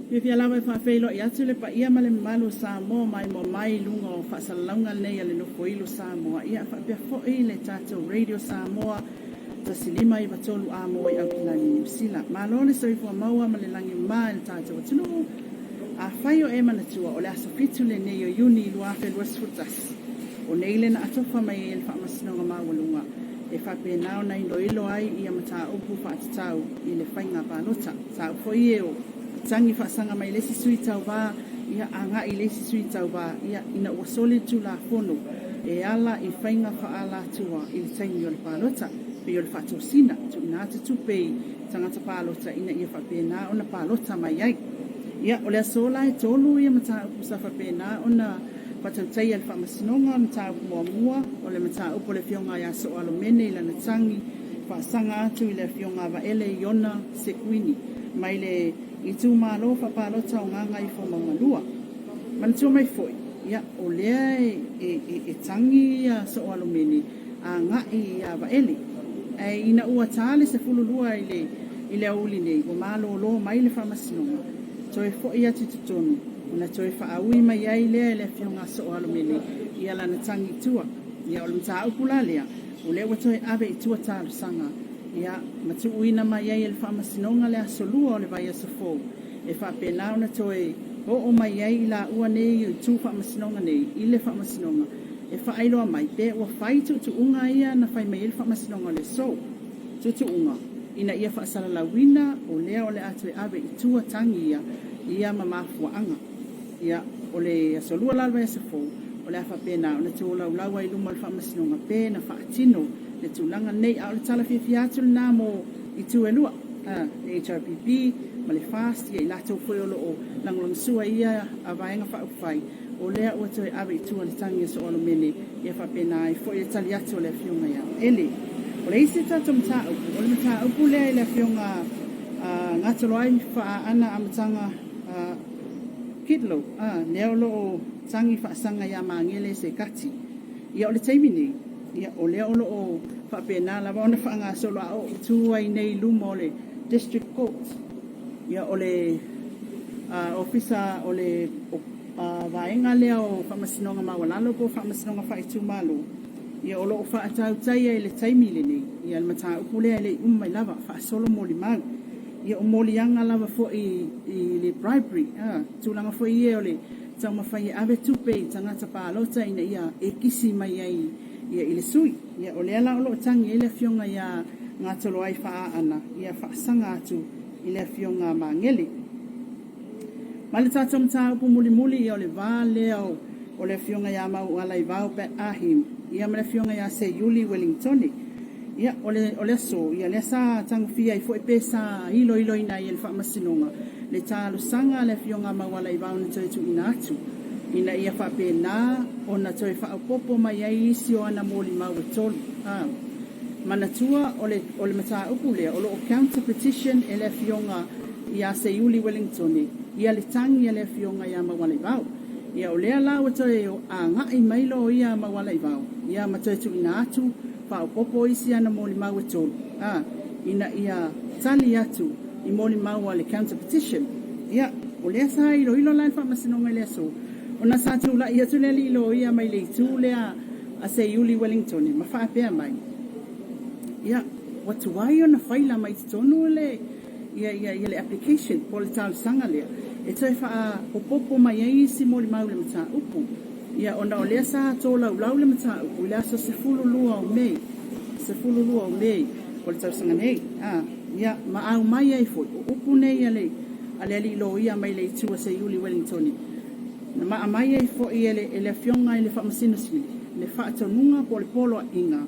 Fiafia lava e faafeiloai atu le paia ma le mamalu o Samoa maimoa mai i luga o faasalalauga lenei a le Nofoilo Samoa, ia faapea foi le tatou Radio Samoa 1593 Amoa i Aukilani, Niu Sila. Malo le soifua maua ma le lagi e mama i le tatou atunuu. Afai o e manatua, o le aso 7 lenei o Iuni 2021, o nei le na atofa mai ai e le Faamasinoga Maualuga e faapena ona iloilo ai ia mataupu faatatau i le faiga palota. Sa ou foi e o tagi faasaga mai le isi sui tauva, ia agai i le isi sui tauva, ia ina ua soli le Tulafono e ala i faiga faaalatua i le taimi o le palota, pei o le faatosina, tuuina atu tupe i tagata palota ina ia faapena ona palota mai ai. Ia, o le aso la e 3 ia mataupu sa faapena ona faatautaia e le Faamasinoga. O le mataupu muamua, o le mataupu a le Afioga ia Sooalo Mene i lana tagi faasaga atu i le Afioga a Vaele Iona Sekuini mai le itumalo faapalota o Gagaifomauga 2. Manatua mai foi, ia, o lea e tagi ia Sooalo Mene agai ia Vaele. Ae ina ua ta le 12 i le aoauli nei, ua malolo mai le Faamasinoga, toe foi atu i totonu, ona toe faaui mai ai lea e le Afioga a Sooalo Mene ia lana tagi i tua. Ia, o le mataupu la lea, o lea ua toe ave i tua talosaga, ia, ma tuuina mai ai e le Faamasinoga le aso 2 o le vaiaso fou e faapena ona toe oo mai ai i laua nei o itu Faamasinoga nei i le Faamasinoga e faailoa mai pe ua fai tuutuuga ia na fai mai ai le Faamasinoga o le aso, tuutuuga ina ia faasalalauina o lea o le a toe ave i tua tagi ia ia ma mafuaaga. Ia, o le aso 2 la o le vaiaso fou, o le a faapena ona tolaulau ai i luma o le Faamasinoga pe na faatino le tulaga lenei. A o le tala fiafia atu lena mo itu e lua, le HRPP ma le FAST, ia i latou foi o lo o lagolagosua i ia Vaega Faaupufai, o lea ua toe ave i tua le tagi a Sooalomene, ia faapena ai foi le tali atu a le Afioga ia Vaele. O le isi tatou mataupu, o le mataupu lea i le Afioga Gatoloai Faaana Amataga Kidlow, lea o lo o tagi faasaga ia Magele Sekati. Ia o le taimi nei, ia o lea o lo o faapena lava ona faagasolo a o tu ai nei i luma o le District Court. Ia o le Ofisa o le vaega lea o Faamasinoga Maualalo po o Faamasinoga Faaitumalo, ia o lo o faatautaia i le taimi lenei ia le mataupu lea e le i uma mai lava, faasolo molimau. Ia o moliaga lava foi i le bribery, tulaga foi ia o le taumafai e ave tupe i tagata palota ina ia e kisi mai ai i le sui. Ia o lea la o lo o tagi ai le Afioga ia Gatoloai Faaana ia faasaga atu i le Afioga Magele. Ma le tatou mataupu mulimuli, ia o le va lea o le Afioga ia Maualaivao Pat Ahim ia ma le Afioga ia Seiuli Wellingtone. Ia, o le, o le aso, ia lea sa tagofia ai foi pe sa iloiloina ai e le Faamasinoga le talosaga a le Afioga a Maualaivao na toe tuuina atu ina ia faapena ona toe faaopoopo mai ai isi o ana molimau e tolu. A manatua o le, o le mataupu lea o lo o counter petition e le Afioga ia Seiuli Wellingtone ia le tagi a le Afioga ia Maualaivao. Ia o lea la ua toe agai mai loia Maualaivao ia ma toe tuuina atu faaopoopo isi ana molimau e tolu, a, ina ia tali atu i molimau a le counter petition. Ia, o lea sa iloilo la le Faamasinoga i le aso, ona sa tulai atu le alii loia mai le itu lea a Seiuli Wellingtone ma faapea mai, ia, ua tuai ona faila mai totonu le, ia, ia, ia le application po o le talosaga lea e toe faaopoopo mai ai isi molimau i le mataupu. Ia, ona o lea sa tolaulau le mataupu i le aso 12 o Me, 12 o Me o le tausaga nei, a, ia, ma aumai ai foi o upu nei a le, a le alii loia mai le itu a Seiuli Wellingtone, na ma aumai ai foi e le, e le Afioga i le Faamasino Sili le faatonuga po o le poloaiga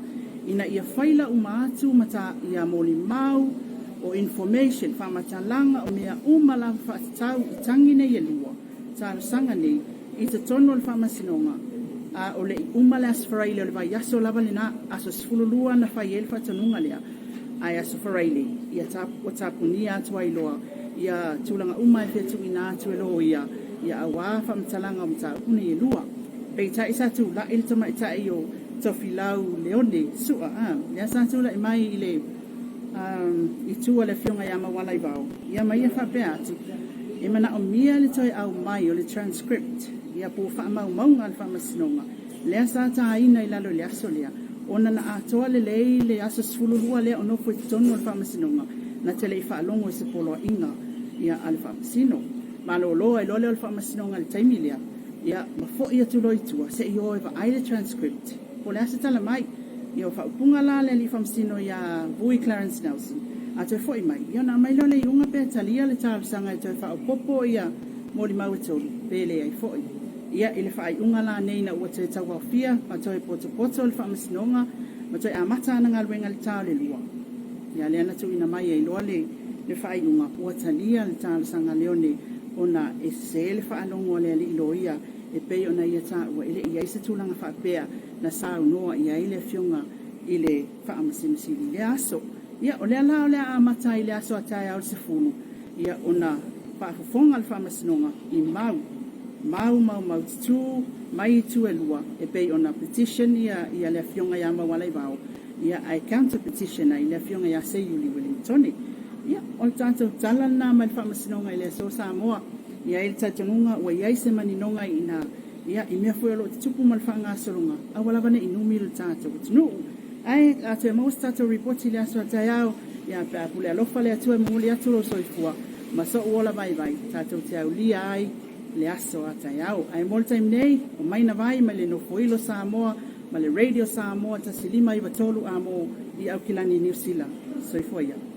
ina ia faila uma atu ma ta, ia molimau, o information, faamatalaga, o mea uma lava faatatau i tagi nei e lua, talosaga nei i totonu o le Faamasinoga, a o le i uma le Aso Faraile o le vaiaso lava lena, aso 12 na fai ai le faatonuga lea, ae Aso Faraile, ia ua tapunia atu ai loa ia tulaga uma e fia tuuina atu e loia, ia aua faamatalaga o mataupu nei e lua. Peitai sa tulai le tamaitai o Tofilau Leone Sua, a, lea sa tulai mai i le i tua le Afioga ia Maualaivao, ia ma ia faapea atu, E manaomia le toe aumai o le transcript, ia po o faamaumauga a le Faamasinoga lea sa taina i lalo i le aso lea, ona na atoa lelei le aso 12 lea o nofo i totonu o le Faamasinoga na te le i faalogo i se poloaiga a le Faamasino. Malolo ai loa lea o le Faamasinoga i le taimi lea, ia ma foi atu loa i tua se i o e vaai le transcript po o le a se tala mai. Ia o faaupuga la a le alii Faamasino ia Vui Clarence Nelson, a toe foi mai, ia ona aumai lea o le iuga pe talia le talosaga e toe faaopoopo molimau e 3 pe leai foi. Ia, i le faaiuga la lenei ina ua toe tauaofia ma toe potopoto le Faamasinoga ma toe amata ana galuega i le ta o le 2:00, ia lea na tuuina mai ai loa le faaiuga ua talia le talosaga a Leone ona e sese le faalogo a le alii loia e pei ona ia taua e le i i ai se tulaga faapea na saunoa i ai le Afioga i le Faamasino Sili i lea aso. Ia, o lea la o le a amata ai i le aso a taeao i le 10:00 ona faafofoga le Faamasinoga i mau, maumaututu mai itu e lua e pei ona petition le Afioga ia Maualaivao ae counter petition ai le Afioga ia Seiuli Ueligitone. Ia, o le tatou tala lena mai le Faamasinoga i le aso Samoa. E i ai le talitonuga ua i ai se maninoga i ina i mea foi o lo o tutupu ma le faagasologa, aua lava ne i numi lo tatou atunuu. Ae o le a toe maua se tatou Lipoti i le aso a taeao pe a pule alofa le Atua e momoli atu lou soifua ma sou ola vaivai tatou te aulia ai le aso a taeao. Ae mo le taimi nei, o Maina Vai mai le Nofoilo Samoa ma le Radio Samoa 1593 Amo i Aukilani Niu Sila. Soifua ia.